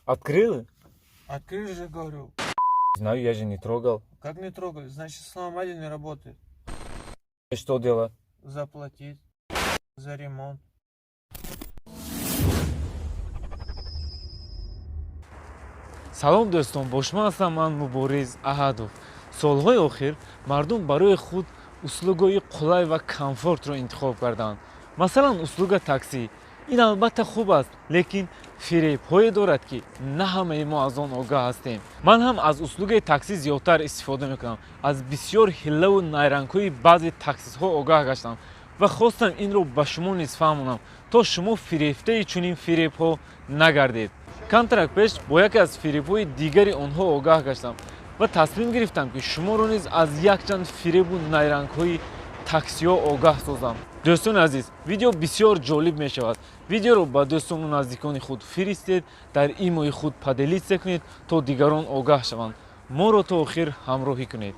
Открыли? Открыли же, говорю. Знаю, я же не трогал. Как не трогали? Значит, сломали, не работает. И что делать? Заплатить за ремонт. Салом, дӯстон, бо шумо ҳастам ман, Мубориз Аҳадов. Солҳои охир мардум барои худ услугаи қулай ва комфортро интихоб карданд, масалан, услуга таксӣ. Ин албатта хуб аст, лекин фиребҳое дорад, ки на ҳамаи мо аз он огаҳ ҳастем. Ман ҳам аз услугаи таксӣ зиёдтар истифода мекунам. Аз бисёр ҳиллаву найрангҳои баъзе таксистҳо огаҳ гаштам ва хостам инро ба шумо низ фаҳмонам, то шумо фирефтаи чунин фиребҳо нагардед. Камтарак пеш бо яке аз фиребҳои дигари онҳо огаҳ гаштам ва тасмим гирифтам, ки шуморо низ аз якчанд фиребу найрангҳои таксиҳо огаҳ созам. Дӯстони азиз, видео бисёр ҷолиб мешавад. Видеоро ба дӯстону наздикони худ фиристед, дар имои худ поделиться кунед, то дигарон огаҳ шаванд. Моро то охир ҳамроҳӣ кунед.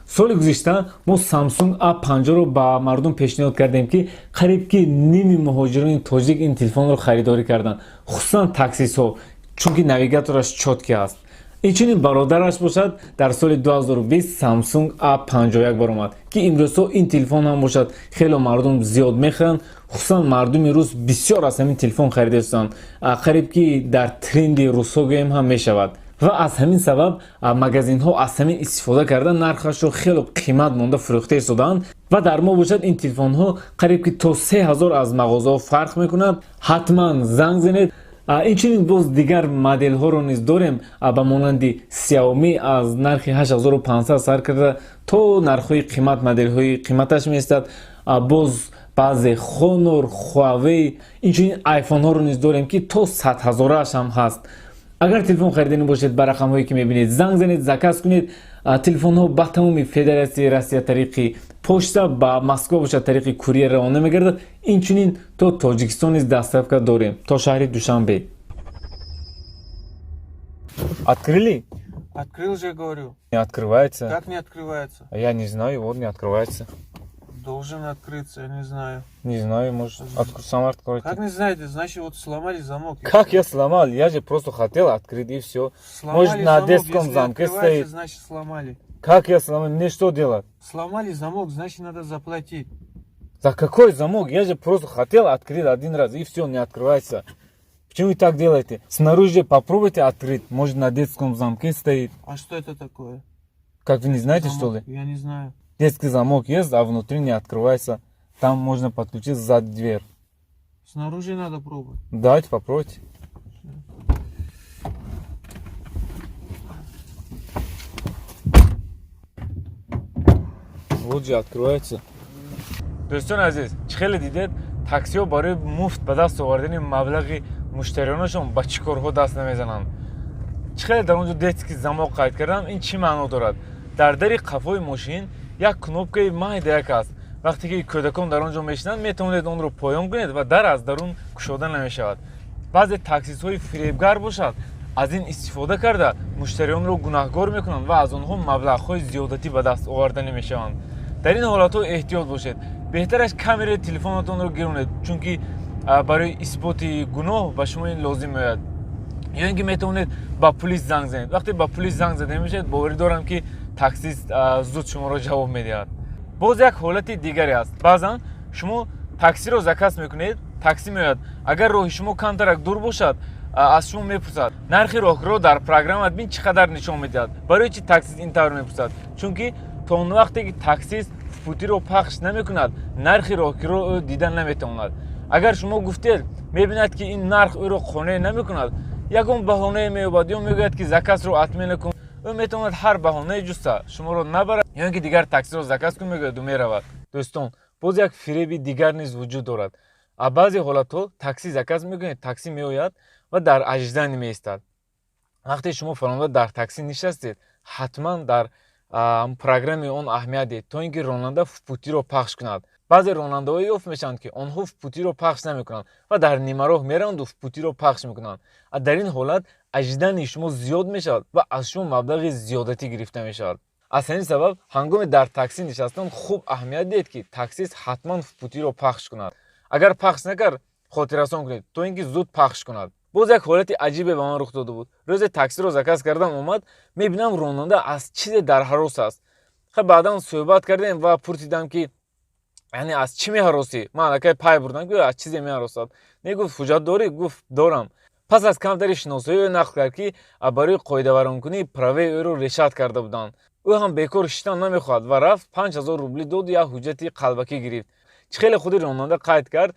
Соли гузишта мо Samsung A50-ро ба мардум пешниҳод кардем, ки қариб ки ними муҳоҷирони тоҷик ин телефонро харидорӣ карданд, хусусан таксистҳо, чунки навигатораш чёткий аст. Инчунин бародараш бошад, дар соли 2020 Samsung A51 баромад, ки имрӯзҳо ин телефон ҳам бошад, хело мардум зиёд мехаранд. Хусусан мардуми рус бисёр аз ҳамин телефон харида шуданд, қариб ки дар тренди русҳо гӯем ҳам мешавад. Ва аз ҳамин сабаб магазинҳо аз ҳамин истифода карда, нархашро хело қимат монда фурӯхта истодаанд. Ва дар мо бошад, ин телефонҳо қариб ки то 3000 аз мағозаҳо фарқ мекунад. Ҳатман занг занед. Инчунин боз дигар моделҳоро низ дорем, ба монанди Xiaomi, аз нархи 8500 сар карда то нархҳои қимат, моделҳои қиматаш меистад. Боз баъзе Honor, Huawei, инчунин айфонҳоро низ дорем, ки то 100 ҳазорааш ҳам ҳаст. Агар телефон хариданӣ бошед, ба рақамҳое ки мебинед, занг занед, заказ кунед. Телефонҳо ба тамоми Федератсияи Россия тариқи почта, ба Москва бошад, тариқи курьер равона мегардад. Инчунин то Тоҷикистон низ доставка дорем, то шаҳри Душанбе. Открыли? Открыл же, говорю. Не открывается. Как не открывается? Я не знаю, вот не открывается. Должен открыться, я не знаю. Не знаю, может, сам откройте. Как не знаете? Значит, вот сломали замок. И Как всё. я сломал? Я же просто хотел открыть, и все. Сломали Может, на замок, детском если замке открывается, стоит. значит, сломали. Как я сломал? Мне что делать? Сломали замок, значит, надо заплатить. За какой замок? Я же просто хотел открыть один раз, и все, не открывается. Почему вы так делаете? Снаружи попробуйте открыть. Может, на детском замке стоит. А что это такое? Как, вы не знаете, Замок? что ли? Я не знаю. Детский замок есть, а внутри не открывается. Там можно подключить сзади дверь. Снаружи надо пробовать. Давайте попробуйте. Вот же открывается. Дӯстони азиз, чӣ хеле дидед, таксиҳо барои муфт ба даст овардани маблағи муштариёнашон ба чӣ корҳо даст намезананд. Чӣ хеле дар он ҷо детский замок қайд кардам, ин чӣ маъно дорад? Дар дари қафои мошин як кнопкаи майдаяк аст. Вақте ки кӯдакон дар он ҷо мешинанд, метавонед онро поён кунед ва дар аз дарун кушода намешавад. Баъзе таксистҳои фиребгар бошад, аз ин истифода карда, муштариёнро гунаҳгор мекунанд ва аз онҳо маблағҳои зиёдатӣ ба даст оварда намешаванд. Дар ин ҳолатҳо эҳтиёт бошед. Беҳтараш камераи телефонатонро гиронед, чунки барои исботи гуноҳ ба шумо ин лозим меояд. Ё ин ки метавонед ба пулис занг занед. Вақте ба пулис занг зада мешавед, боварӣ дорам, ки таксист зуд шуморо ҷавоб медиҳад. Боз як ҳолати дигаре аст. Баъзан шумо таксиро заказ мекунед, таксӣ меояд. Агар роҳи шумо камтарак дур бошад, аз шумо мепурсад: «Нархи роҳкиро дар программат бин, чӣ қадар нишон медиҳад?» Барои чӣ таксист ин тавр мепурсад? Чунки то он вақте ки таксист «В пути»ро пахш намекунад, нархи роҳкиро ӯ дида наметавонад. Агар шумо гуфтед, мебинад, ки ин нарх ӯро қонеъ намекунад, ягон баҳонае меёбад ё мегӯяд, ки заказро отмена кун. Ӯ метавонад ҳар баҳонае ҷуста, шуморо набарад ё ин ки дигар таксиро заказ кун мегӯяду меравад. Дӯстон, боз як фиреби дигар низ вуҷуд дорад. Баъзе ҳолатҳо такси заказ мекунед, таксӣ меояд ва дар ожидание меистад. Вақте шумо фаромада дар таксӣ нишастед, ҳатман дар программаи он аҳамият диҳед, то ин ки ронанда «В пути»ро пахш кунад. Баъзе ронандаҳое ёфт мешаванд, ки онҳо «В пути»ро пахш намекунанд ва дар нимароҳ мераванду «В пути»ро пахш мекунанд. Дар ин ҳолат ожидание шумо зиёд мешавад ва аз шумо маблағи зиёдатӣ гирифта мешавад. Аз ҳамин сабаб ҳангоми дар таксӣ нишастан хуб аҳамият диҳед, ки таксист ҳатман «В пути»ро пахш кунад. Агар пахш накард, Хотиррасон кунед, то ин ки зуд пахш кунад. Боз як ҳолати аҷибе ба ман рух дода буд. Рӯзе таксиро заказ кардам, омад, мебинам, ронанда аз чизе дар ҳарос аст. Хай, баъдан суҳбат кардем ва пурсидам, ки яъне аз чӣ меҳаросӣ? Ман аллакай пай бурдам, ки аз чизе меҳаросад. Не, гуфт, ҳуҷҷат дорӣ? Гуфт, дорам. Пас аз камтари шиносоӣ ӯ нақл кард, ки барои қоидавайронкунӣ праваи ӯро лишать карда буданд. Ӯ ҳам бекор шиштан намехоҳад ва рафт, 5000 рубли доду як ҳуҷҷати қалбакӣ гирифт. Чӣ хеле худи ронанда қайд кард.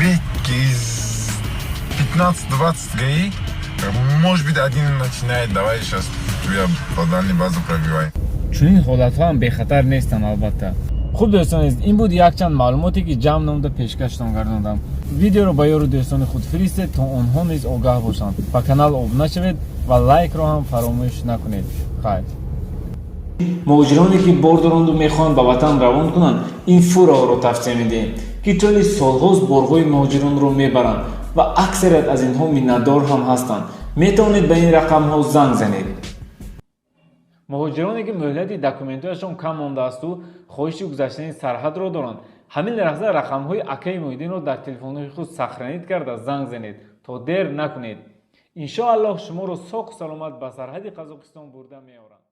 Редкий из 15-20 ГАИ, может быть, один начинает: давай сейчас тебя по дальней базу пробивай. Чунин ҳолатҳо ҳам бехатар нестанд, албатта. Хуб, дӯстони азиз, ин буд якчанд маълумоте, ки ҷамъ намуда пешкаштон гардондам. Видеоро ба ёру дӯстони худ фиристед, то онҳо низ огаҳ бошанд. Ба канал обуна шавед ва лайкро ҳам фаромӯш накунед. Хайр. Муҳоҷироне, ки бор доранду мехоҳанд ба ватан равон кунанд, ин фураҳоро тавсия медиҳем, ки тӯли солҳост борҳои муҳоҷиронро мебаранд ва аксарият аз инҳо миннатдор ҳам ҳастанд. Метавонед ба ин рақамҳо занг занед. Муҳоҷироне, ки муҳлати документҳояшон кам мондаасту хоҳиши гузаштани сарҳадро доранд, ҳамин лаҳза рақамҳои акаи Муҳиддинро дар телефонҳои худ сохранить карда, занг занед, то дер накунед. Иншоаллоҳ, шуморо соқу саломат ба сарҳади Қазоқистон бурда меоранд.